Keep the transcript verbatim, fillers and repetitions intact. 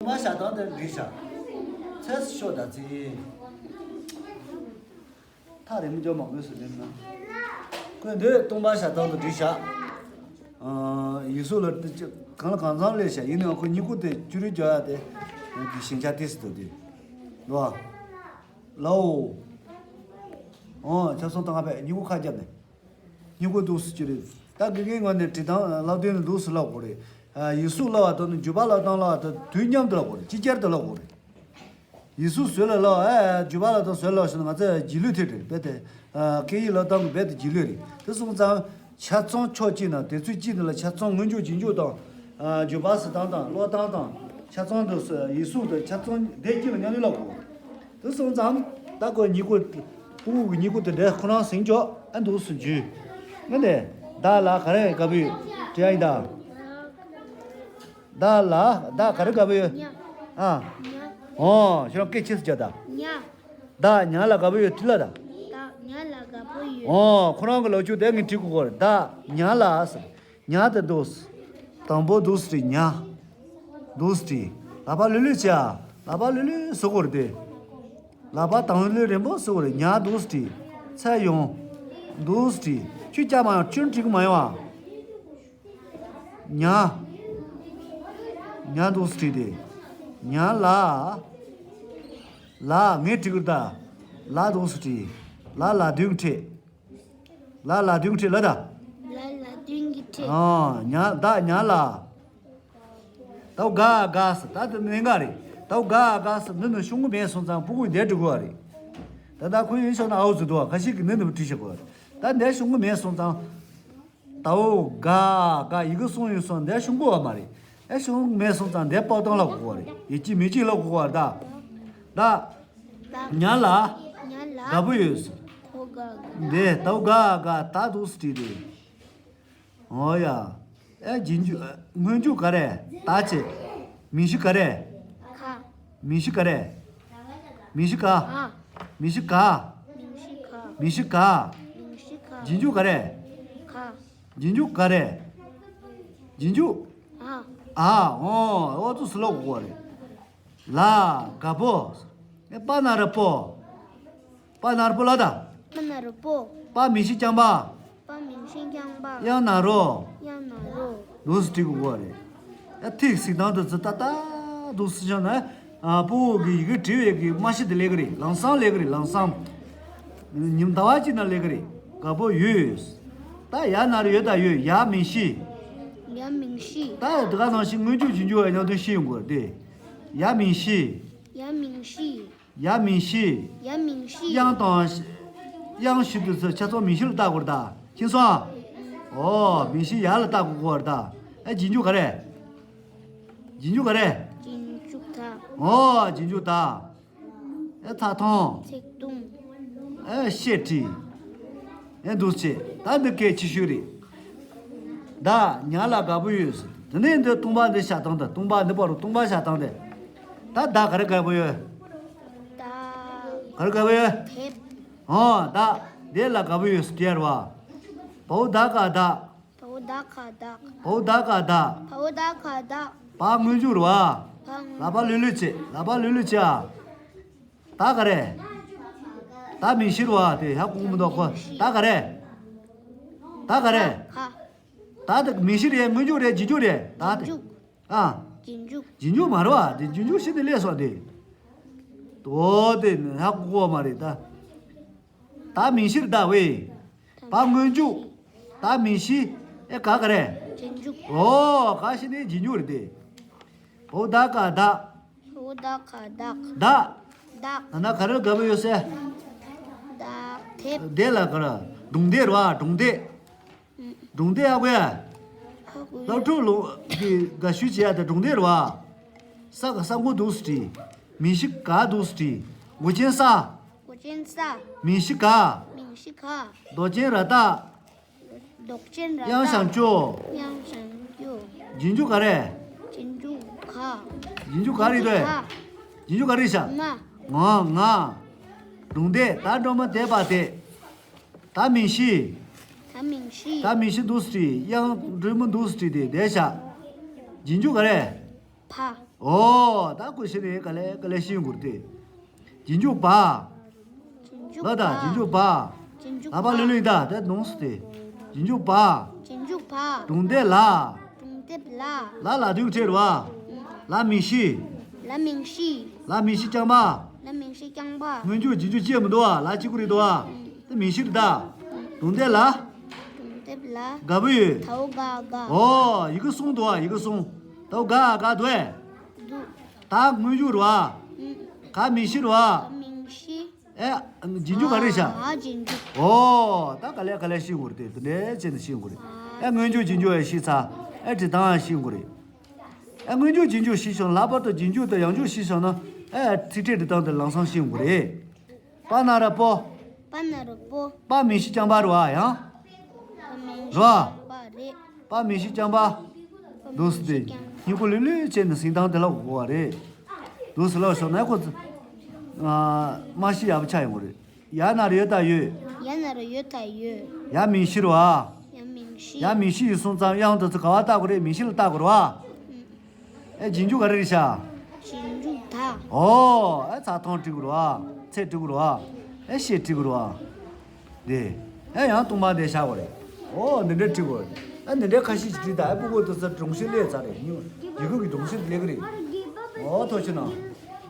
སྟོང་པ་བཞག་སྟངས་དེ་འགྲིག་བཞག་ཚེ་སྲོག་དང་ཚེ། ཐག་རིང་མོ་ཅོག་མང་པོས་སུ་ལེན་ན། ཁོས་འདོད་སྟོང་པ་བཞག་སྟངས་དུ་འགྲིག་བཞག་ཨ། ཡིག་གཟུགས་ལ་གང་ལ་གང་འཚམ་ལས་བཞག་ཡིན་ནའང་ཁོ་གཉིད་ཁུག་དེ་ཅུ་རུ་རྒྱག་ཡ་དེ། ཞེན་ཆགས་ཏིས་སུ་དུ་དུས། ལོ། ལའོ། ཨོ་ཆབ་སོང་བཏང་བས་གཉིད་ཁུག་ཁ་བརྒྱབ་ནས། གཉིད་ཁུག་འདུག་སུ་ཅི་རེད། ད་དགེ་རྒན་ངོས་ནས་བྲིས་སྟངས་ལབ་དོན་ནི་འདུག་སུ་ལབ་དགོས་རེད། ཡིག་གཟུགས་ལབ་པ་དང་ནི་བརྗོད་པ་ལབ་སྟངས་ལབ་པ་དང་དུས་མཉམ་དུ་ལབ་དགོས་རེད། ཅིག་ཅར་དུ་ལབ་དགོས་རེད། ཡིག་གཟུགས་བཟོས་ལ་ལབ་ཨ་བརྗོད་པ་ལབ་དང་བཟོས་ལབ་ཞེ་ན་ང་ཚོ་རྗེས་ལུས་ཐེབས་རེད་རྦད་དེ། སྐད་ཡིག་ལབ་སྟངས་ཀྱི་རྦད་དེ་རྗེས་ལུས་རེད། དེ་སོང་ཙང་ཆ་ཚང་ཕྱོགས་གཅིག་ན་དུས་ཚོད་གཅིག་ནང་ལ་ཆ་ཚང་སྔོན་འཇུག་རྗེས་འཇུག་དང་། བརྗོད་པ་ཟེར་སྟངས་དང་ཀློག་སྟངས་དང་ཆ་ཚང་དུ་ཡིག་གཟུགས་དང་ཆ་ཚང་སྡེ་གཅིག་ལ་མཉམ་དུ་ལབ་དགོས། དེ་སོང་ཙང་ད་ཁོ་གཉིད་ཁུག་སྤུ་གུ་གི་གཉིད་ཁུག་དེ་འདྲ་ཁོ་རང་ཟིན་ཆོག་ཨ་འདུག་སུ་འཇུས། ངས་ནས་བདག་ལ་ག་རེ་དགའ་པོ་ཡོད་དྲི་ཡ་ཡིན་ད། བདག་ལ་བདག་ག་རེ་དགའ་པོ་ཡོད། ཉ། ཨ། ཉ། ཨོ་ཁྱོད་རང་སྐད་ཆེ་སུ་བརྒྱབ་ད། ཉ། བདག་ཉ་ལ་དགའ་པོ་ཡོད་དྲི་ལ་ད། བདག་ཉ་ལ་དགའ་པོ་ཡོད། ཨོ་ཁོ་རང་གི་ལོ་རྒྱུས་དེ་ངས་དྲི་དགོས་གོ་རེད། བདག་ཉ་ལ་ཟེར། ཉ་དེ་འདུག་སེ། དང་པོ་འདུག་སེ་དྲི་ཉ། འདུག་སེ་དྲི། ལག་པ་ལུས་ལུས་བྱས་ཨ། ལག་པ་ལུས་ལུས་བཟོ་དགོས་རེད་དེ། ལག་པ་དང་ལུས་རིང་པོ་བཟོ་དགོས་རེད། ཉ་འདུག་སེ་དྲི། ཚེ་ཡོང་། འདུག་སེ་དྲི། ཁྱོད་སྐྱག་མ་ཡོང་ཁྱོད་འགྲིག་གི་མ་ཡོང་ཨ། ཉ། ཉ་འདུག་སེ་དྲི་དེ། ཉ་ལ། ལ་ངས་དྲི་གི་རེད་ད། ལ་འདུག་སེ་དྲི། ལ་ལ་དུང་ཁྲིད། ལ་ལ་དུང་ཁྲིད་ལ་ད། ལ་ལ་དུང་གི་ཁྲིད། ཨ་ཉ་ད་ཉ་ལ། ད་ག་ག་ཟེར་ད་དེ་ནས་ག་རེད། ད་ག་ག་ཟེར་འདི་ནི་ཤོང་གི་མེད་སོང་ཙང་སྤུ་གུ་འདས་འགྲོ་གི་རེད། ད་ད་ཁོ་ཡིན་ཤོག་ན་ཨའུ་ཟེར་འདུག་བ་ཁ་ཤས་ཀྱིས་འདི་ནི་བྲིས་བཞག་གི་རེད། ད་འདས་ཤོང་གི་མེད་སོང་ཙང་། ད་འོ་ག་ག་ཡི་གེ་གསུམ་ཡོད་སོང་འདས་ཤོང་གི་ཡོད་མ་རེད། ཨེ་ཤོང་གི་མེད་སོང་ཙང་འདས་པའོ་ཏང་ལ་གོ་གི་རེད། ཡིད་ཀྱི་མི་གཅིག་ལ་གོ་གི་རེད་ད། ད། ཉ་ལ། ཉ་ལ། དགའ་པོ་ཡོད། ཁོ་དགའ། འདི་ད་ག་ག་ད་འདུག་སེ་བྲིས་ཏེ། ཨོ་ཡ། ཨེ་རྗེས་འཇུག་སྔོན་འཇུག་ག་རེ། ད་ཅེ། མིང་གཞི་ག་རེ། ཁ། མིང་གཞི་ག་རེ། མིང་གཞི་ག། ཨ། མིང་གཞི་ག། མིང་གཞི་ག། མིང་གཞི་ག། མིང་གཞི་ག། རྗེས་འཇུག་ག་རེ། ཁ། རྗེས་འཇུག་ག་རེ། རྗེས་འཇུག་ཨ། ཨ། ཨོ་ཨོ་ཙུ་སི་ལོ་གོ་རེ། ལ། དགའ་པོ། ཨེ་པ་ན་ར་པོ། པ་ན་ར་པོ་ལ་ད། པ་ན་ར་པོ། པ་མིང་གཞི་རྐྱང་པ། པ་མིང་གཞི་རྐྱང་པ། ཡང་ན་རོ། ཡང་ན་རོ། འདུག་སེ་བྲིས་གོ་རེ། ཨ་ཐིག་སིག་དང་དུ་ཙི་ཏ་ཏ་འདུག་སེ་བྱུང་ན། ཨ་སྤུ་གུ་གི་ཡི་གེ་བྲི་བའི་གི་མ་གཞི་དེ་ལས་གི་རེད། ལམ་སང་ལས་གི་རེད། ལམ་སང་། ཉིན་ཟླ་བ་གཅིག་ན་ལས་གི་རེད། དགའ་པོ་ཡོད། ད་ཡ་ན་རོ་ཡོད་ད་ཡོད། ཡ་མིང་གཞི། ཡ་མིང་གཞི། ད་དེ་ག་ནང་བཞིན་སྔོན་འཇུག་རྗེས་འཇུག་བའི་ཉམས་དོན་ཤེས་ཡོང་དགོས་རེད་དེ། ཡ་མིང་གཞི། ཡ་མིང་གཞི། ཡ་མིང་གཞི། ཡ་མིང་གཞི། དབྱངས་དང་། དབྱངས་ཞུ་དུས་ཚོད་ཆ་ཚང་མིང་གཞི་ལ་བཏགས་དགོས་རེད་ད། མཁྱེན་སོང་ཨ། ཨོ་མིང་གཞི་ཡ་ལ་བཏགས་དགོས་རེད་ད། ཨེ་རྗེས་འཇུག་ག་རེ། རྗེས་འཇུག་ག་རེ། རྗེས་འཇུག་ད། ཨོ་རྗེས་འཇུག་ད། ཨེ་ཚ་ཐུང་། ཚིག་ཐུང་། ཨེ་བཤད་བྲིས། ཨེ་འདུག་སེ་བྱས། ད་འདི་སྐད་ཆེ་ཤོས་རེད། ད་ཉ་ལ་དགའ་པོ་ཡོད། དེ་ནས་འདི་སྟོང་པ་འདི་བཞག་སྟངས་དེ། སྟོང་པ་འདི་བར་རུ་སྟོང་པ་བཞག་སྟངས་དེ། ད་ད་ག་རེ་དགའ་པོ་ཡོད། ད། ག་རེ་དགའ་པོ་ཡོད། དེབ། ཨོ་ད། དེ་ལ་དགའ་པོ་ཡོད་ཟེར་བ། བའོ་ད་ག་ད། བའོ་ད་ག་ད། བའོ་ད་ག་ད། བའོ་ད་ག་ད། བ་སྔོན་འཇུག་རེད་བ། བ་སྔོན། ལག་པ་ལུས་ལུས་བྱེད། ལག་པ་ལུས་ལུས་བྱེད་ཨ། ད་ག་རེ། ད་མིང་གཞི་རེད་བ། དེ་ཧ་གོ་མི་འདུག་ཁོ། ད་ག་རེ། ད་ག་རེ། ད་དེ་མིང་གཞི་རེད། སྔོན་འཇུག་རེད། རྗེས་འཇུག་རེད། ད་དེ། རྗེས་འཇུག་ཨ། རྗེས་འཇུག་རྗེས་འཇུག་མ་རེད་བ། དེ་རྗེས་འཇུག་ཤི་དེ་ལས་སོ་དེ། ཨོ་དེ་ཧ་གོ་གོ་མ་རེད་ད། ད་མིང་གཞིར་ད་བས། བ་སྔོན་འཇུག་ད་མིང་གཞི། ཨེ་ག་ག་རེ། རྗེས་འཇུག་ཨོ་ག་ཤི་ནི་རྗེས་འཇུག་རེད་དེ། བའོ་ད་ག་བདག་བའོ་ད་ག་བདག་བདག་ད་ན་ག་རེ་དགའ་པོ་ཡོད་སེ། བདག་དེབ། དེ་ལ་ག་རེ། སྒྲུང་དེབ་རེད་བ། སྒྲུང་དེབ། སྒྲུང་དེབ་ཨ་ཁུ་ཡ། ཧ་གོ་ཡ། སློབ་ཕྲུག་ལོ་གི་དགའ་ཤོས་བྱེད་ཡ་དེ་སྒྲུང་དེབ་རེད་བ། ས་ག་ས་མགོ་འདུག་སེ་བྲིས། མིང་གཞི་ག་འདུག་སེ་བྲིས། མགོ་ཅན་ས། མགོ་ཅན་ས། མིང་གཞི་ག་མིང་གཞི་ག་མདོག་ཅན་ར་ཏ། མདོག་ཅན་ར་ཏ། དབྱངས་བྱང་ཆུ། དབྱངས་བྱང་ཆུ། རྗེས་འཇུག་ག་རེ། རྗེས་འཇུག་ག་རྗེས་འཇུག་ག་རེ་ཡོད། ག་རྗེས་འཇུག་ག་རེ་ཤ། ང་། ང་། ང་། སྒྲུང་དེབ་ད་སྒྲོལ་མ་དེ་པ་དེ། ད་མིང་གཞི། ད་མིང་གཞི། ད་མིང་གཞི་འདུག་སེ་བྲིས། དབྱངས་སྒྲོལ་མ་འདུག་སེ་བྲིས་ཏེ་བསྡད་ཤག་རྗེས་འཇུག་ག་རེ། ཕ། ཨོ་ད་ཁོ་ཤི་ནས་ག་ལེ་ག་ལེ་ཤི་ཡོང་གི་རེད་དེ། རྗེས་འཇུག་བ། རྗེས་འཇུག་ལ་ད་བ། རྗེས་འཇུག་བ། རྗེས་འཇུག་ལ་བ་བ། ལོས་ལོས་ཡིན་ད་ད་ནོངས་སུ་དེ། རྗེས་འཇུག་བ། རྗེས་འཇུག་བ། སྒྲུང་དེབ་ལ། སྒྲུང་དེབ་ལ། ལ་ལ་དུས་ཁྲེར་བ། ལ་མིང་གཞི། ལ་མིང་གཞི། ལ་མིང་གཞི་རྐྱང་པ། ལ་མིང་གཞི་རྐྱང་པ། སྔོན་འཇུག་རྗེས་འཇུག་ཅི་ཡང་མི་འདུག་བ། ལ་གཅིག་པུ་རེད་འདུག་བ། དེ་མིང་གཞི་རེད་ད། སྒྲུང་དེབ་ལ། སྒྲུང་དེབ་ལ། ག་བུ་ཡོད། དའོ་ག་ག་ཨོ་ཡི་གེ་གསུམ་འདུག་བ། ཡི་གེ་གསུམ། དའོ་ག་ག་འདུག་ཨེ། འདུག་ད་སྔོན་འཇུག་རེད་བ། ཨུམ། ག་མིང་གཞི་རེད་བ། ག་མིང་གཞི། ཨེ། རྗེས་འཇུག་ག་རེ་བྱ། ཨ་རྗེས་འཇུག་ཨོ་ད་ག་ལེ་ག་ལེ་ཤེས་དགོས་རེད་དེ། དེ་འདྲའི་བྱས་ནས་ཤེས་དགོས་རེད། ཨ། ཨེ་སྔོན་འཇུག་རྗེས་འཇུག་ཡང་ཤེས་ཚར། ཨེ་འབྲི་སྟངས་ཡང་ཤེས་དགོས་རེད། ཨེ་སྔོན་འཇུག་རྗེས་འཇུག་ཤེས་བྱུང་། ལྷག་པར་དུ་རྗེས་འཇུག་དང་ཡང་འཇུག་ཤེས་བྱུང་ན། ཨེ་ཚིག་ཕྲད་འབྲི་སྟངས་དེ་ལམ་སང་ཤེས་དགོས་རེད། པ་ན་རོ་པོ། པ་ན་རོ་པོ། པ་མིང་གཞི་རྐྱང་པ་རེད་བ་ཡང་། པ་མིང་གཞི་རེད་བ། རྐྱང་པ་རེད། པ་མིང་གཞི་རྐྱང་པ། པ་མིང་གཞི་རྐྱང་པ། འདུག་སེ་དེ། སྙིང་པོ་ལོས་ལོས་བྱས་ནས་ཟིན་སྟངས་དེ་ལ་གོ་བ་རེད། འདུག་སེ་ལབ་ཤོག་ན་ཁོ། ཨ། མ་ཤི་ཡག་པོ་ཆགས་ཡོང་གི་རེད། ཡ་ན་རོ་ཡོད་ད་ཡོད། ཡ་ན་རོ་ཡོད་ད་ཡོད། ཡ་མིང་གཞི་རེད་བ། ཡ་མིང་གཞི། ཡ་མིང་གཞི་ཡིན་སོང་ཙང་དབྱངས་དེ་ཚོ་ག་བ་བཏགས་དགོས་རེད། མིང་གཞི་ལ་བཏགས་དགོས་རེད་བ། ཨེ་རྗེས་འཇུག་ག་རེ་རེད་ཤག་རྗེས་འཇུག་ད། ཨོ། ཨེ་ཚ་ཐང་བྲི་དགོས་རེད་བ། ཚེ་བྲི་དགོས་རེད་བ། ཨེ་ཤེས་བྲི་དགོས་རེད་བ། དེ། ཨེ་ཡང་སྟོང་པ་དེ་བཞག་དགོས་རེད། ཨོ་འདི་འདྲ་བྲི་དགོས་རེད། ཨེ་འདི་འདྲའི་ཁ་ཤས་ཤིག་བྲིས་ད། ཨེ་སྤུ་གུ་དེ་ཚོ་སྒྲུང་གཞི་སླེབས་ཚར་རེད། ཡིན་ཡི་གེ་གི་སྒྲུང་གཞི་སླེབས་ཀྱི་རེད། ཨོ་ཐུགས་རྗེ་གནང་།